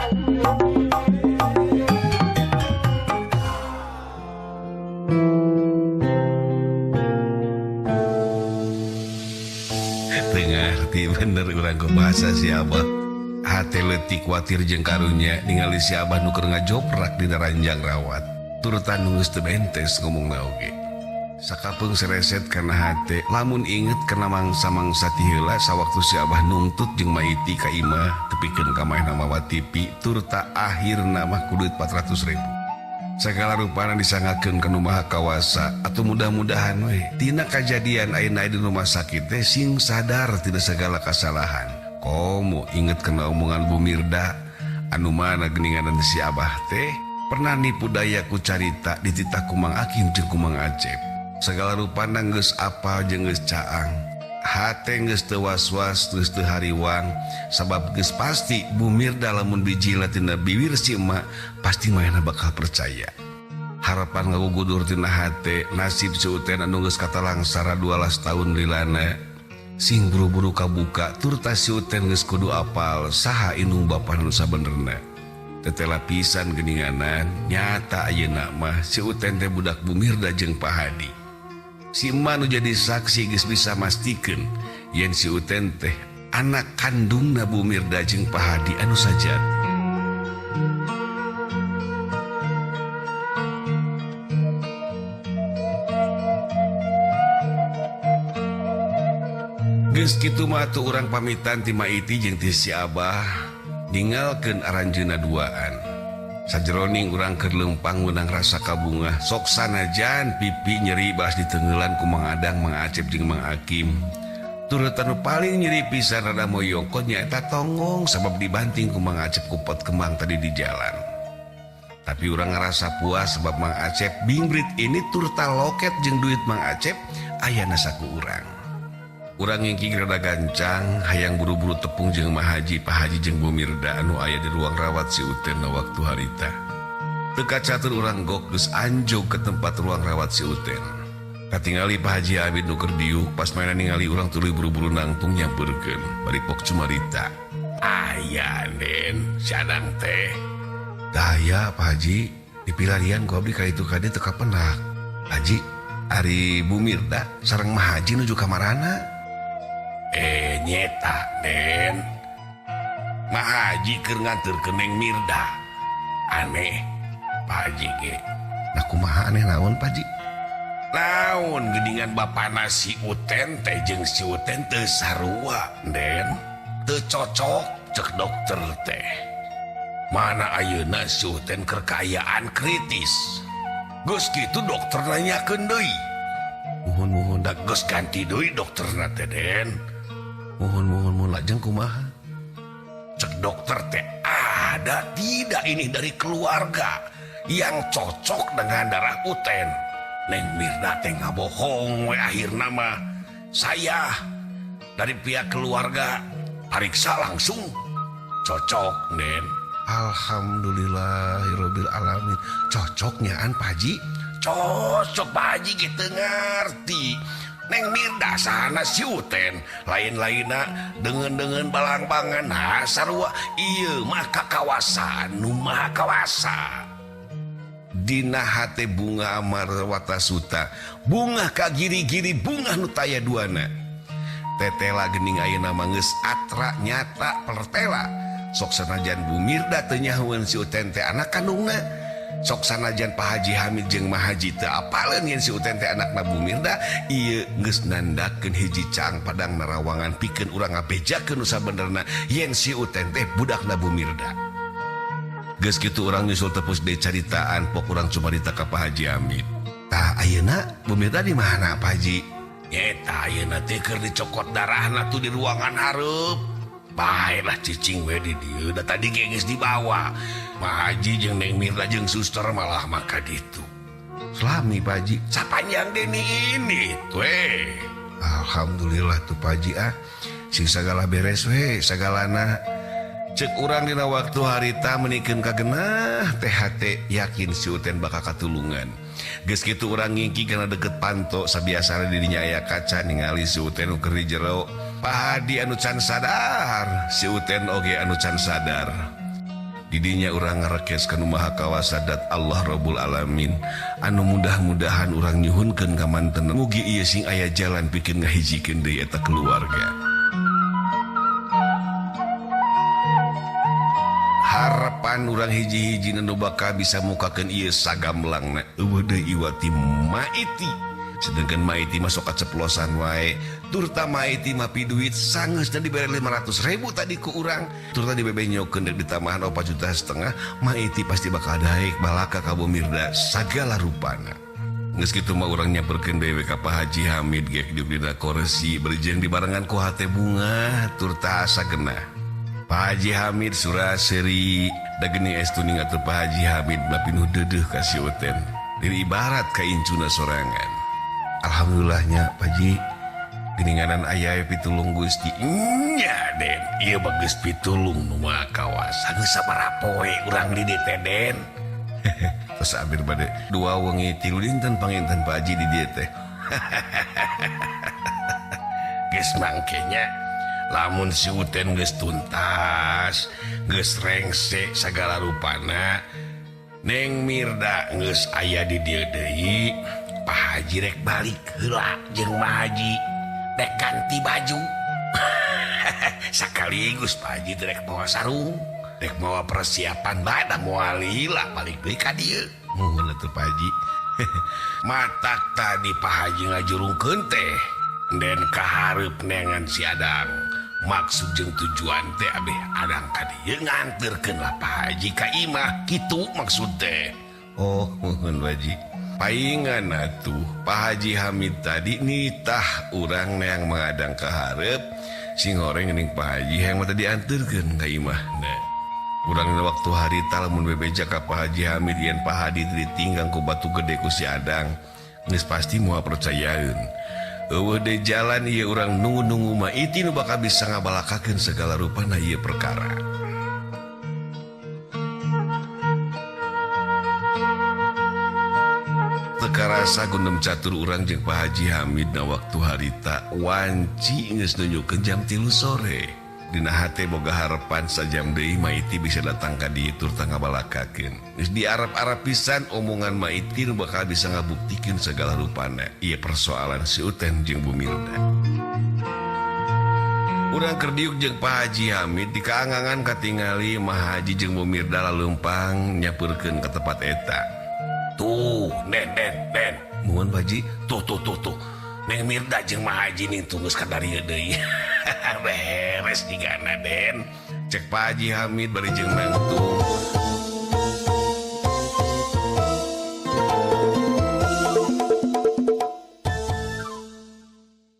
Teu ngarti bener urang ke bahasa si Abah. Hate leutik kuatir jeung karunya ningali si Abah nu keur ngajoprak dina ranjang rawat. Turutan nu geus teu bentes ngomongna oge. Sakapeung sereset kana hate lamun inget kana mangsa-mangsa ti heula sawaktu si Abah nungtut jeung Maiti ka imah tepikeun ka maehna mawa TV turta akhirna mah ku duit 400.000. Sagala rupana disangakeun ka nu Maha Kawasa atuh mudah-mudahan we tina kajadian ayeuna di rumah sakit teh sing sadar tina sagala kasalahan. Komo inget kana omongan Bu Mirda anu mana geuninganan si Abah teh pernah nipu daya ku carita dititah ku Mang Akim jeung ku Mang Acep. Sagala rupana geus apal jeung geus caang. Hate geus teu was-was geus teu hariwang sabab geus pasti Bu Mirda lamun bijilna tina biwir si emak pasti manehna bakal percaya. Harapan ngagugudur tina hate nasib si Uten anu geus katalangsara 12 tahun lilana sing buru-buru kabuka turta si Uten geus kudu apal saha indung bapa nu sabenerna. Tetela pisan geuninganan nyata ayeuna mah si Uten teh budak Bu Mirda jeung Pak Hadi. Si emak nu jadi saksi geus bisa mastikeun yen si Uten teh anak kandungna Bu Mirda jeung Pak Hadi anu sajati. Geus kitu mah atuh urang pamitan ti Maiti jeung ti si Abah ninggalkeun aranjeunna duaan. Sajeroning urang keur leumpang meunang rasa kabungah sok sanajan pipi nyeri baas ditengelan ku Mang Adang, Mang Acep jeung Mang Akim. Turut anu paling nyeri pisan rada moyongkot nyaeta tonggong sabab dibanting ku Mang Acep ku pot kembang tadi di jalan. Tapi urang ngarasa puas sebab Mang Acep bingbrit ini turta loket jeung duit Mang Acep ayana saku urang. Urang ngingking rada gancang hayang buru-buru tepung jeung Ma Haji, Pak Haji jeung Bu Mirda anu aya di ruang rawat si Uten na waktu harita. Teu kacatur urang gok geus anjog ke tempat ruang rawat si Uten. Katingali Pak Haji Abid nu keur diuk pas maena ningali urang tuluy buru-buru nangtung nyampeurkeun bari pok cumarita. Aya Den, sadang teh. Daya Pak Haji, dipilarian ku abdi ka ditu ka dieu teu kapenak. Haji, ari Bu Mirda sareng Ma Haji nuju ka marana? Nyeta Den. Ma Haji keur nganterkeun Neng Mirda. Aneh Pak Haji ge. Nah kumaha aneh naon Pak Haji? Naon geuningan bapana si Uten teh jeung si Uten teu sarua Den. Teu cocok cek dokter teh. Mana ayeuna si Uten keur kaayaan kritis. Geus kitu dokter nanyakeun deui. Muhun-muhun da geus ganti deui dokterna teh Den. Muhun-muhun mun lajeng kumaha? Cek dokter teh ada tidak ini dari keluarga yang cocok dengan darah Uten. Neng Mirda teh ngabohong we akhirna mah. Saya dari pihak keluarga pariksa langsung cocok Den. Alhamdulillahirabbil alamin. Cocoknyaan Pak Haji? Cocok Pak Haji gitu ngerti. Neng Mirda sana si Uten lain-lainna dengan-dengan balangbangan nah sarua ieu mah kakawasan nu maha kawasa. Dina hate bunga amar watasuta bunga ka giri-giri bunga nu taya duana. Tetela geuning ayeuna mah geus atra nyata pertela. Sok sanajan Bu Mirda teu nyahoeun si Uten teh anak kandungna. Sok sanajan Pak Haji Hamid jeung Ma Haji teu apaleun yen si Uten teh anakna Bu Mirda, ieu geus nandakeun hiji caang padang narawangan pikeun urang ngabejakeun nu sabenerna yen si Uten teh budakna Bu Mirda. Geus kitu urang nyusul tepus deui caritaan pok urang cumarita ka Pak Haji Hamid. Tah ayeuna Bu Mirda di mana Pak Haji? Eta ayeuna teh keur dicokot darahna tuh di ruangan hareup. Bae lah cicing we di dieu da tadi ge geus dibawa. Ma Haji jeung Neng Mirda jeung suster malah maka ditu. Selami Pak Haji, sapanjang Deni ini we. Alhamdulillah tuh Pak Haji ah. Sing sagala beres we sagalana. Cek urang dina waktu harita menikeun kagenah teh hate yakin si Uten bakal katulungan. Geus kitu urang ngingki kana deket panto sabiasana di dinya aya kaca ningali si Uten nu keur di jero. Pak Hadi anu can sadar, si Uten oge anu can sadar. Didinya urang ngarekes ka Nu Maha Kawasa dat Allah Rabbul Alamin anu mudah-mudahan urang nyuhunkeun ka manten mugi ieu sing aya jalan pikeun ngahijikeun deui eta keluarga. Harapan urang hiji-hiji nu bakal bisa mukakeun ieu sagamlangna eueuh deui iwati maiti. Sedangkan maiti masuk kaceplosan wae turta maiti mapi duit sanggeus dan dibere 500.000 tadi ku urang turta dibebenyokeun deuk ditambahan 4,5 juta maiti pasti bakal daek balaka ka Bu Mirda sagala rupana. Geus kitu mah urang nyamperkeun deui ka Pak Haji Hamid gek diuk dina kursi berjeng dibarengan ku hate bunga turta asa genah. Pak Haji Hamid suraseri da geuning estu ningatur Pak Haji Hamid lapinuh deudeuh ka si Uten diri ibarat ka incuna sorangan. Alhamdulillahnya Pak Haji geninganan aya pitulung Gusti nya Den ieu bagus pitulung nu Maha Kawasa geus sabaraha poe urang di dieu teh Den. Terus abir bade dua wengi tilu dinten panginten Pak Haji di dieu teh. Geus mangke nya lamun si Uten geus tuntas geus rengse sagala rupana Neng Mirda geus aya di dieu deui Pak Haji rek balik heula jeung Pak Haji rek ganti baju. Sekaligus Pak Haji rek mawa sarung rek mawa persiapan bae moal lila balik deui ka dieu. Muhun atuh Pak Haji. Matak tadi Pak Haji ngajurungkeun teh den kahareup neangan si Adang. Maksud jeung tujuan teh abeh Adang ka dieu nganterkeun lah Pak Haji ka imah kitu maksud teh. Oh muhun Pak Haji. Paingan atuh Pak Haji Hamid tadi nitah urang yang mengadang kahareup sing horeng geuning Pak Haji hayang mah tadi dianterkeun ka imahna. Urang dina waktu harita lamun bebeja ka Pak Haji Hamid yen Pak Hadi ditinggang ku batu gede ku si Adang geus pasti moal percayaeun. Eueuh deui jalan ieu urang nunggu-nunggu mah iti nu bakal bisa ngabalakakeun segala rupana ieu perkara. Karasa gundem catur urang jeung Pak Haji Hamid na waktu harita wanci geus nunjukkeun jam 3 sore. Dina hate boga harapan sajam deui Maiti bisa datang ka dieu turta ngabalakakeun. Geus diarap-arap pisan omongan Maiti nu bakal bisa ngabuktikeun segala rupana ieu persoalan si Uten jeung Bu Mirda. Urang keur diuk jeung Pak Haji Hamid di kaangangan katingali Mah Haji jeung Bu Mirda laleumpang nyapeurkeun ka tempat eta. Tuh, Den, Den, Den. Muhun Pak Haji. Tuh, tuh, tuh, tuh. Neng Mirda jeung Mah Haji ning tunggus ka darieu deui. Beres jigana, Den. Cek Pak Haji Hamid bari jeung nangtung.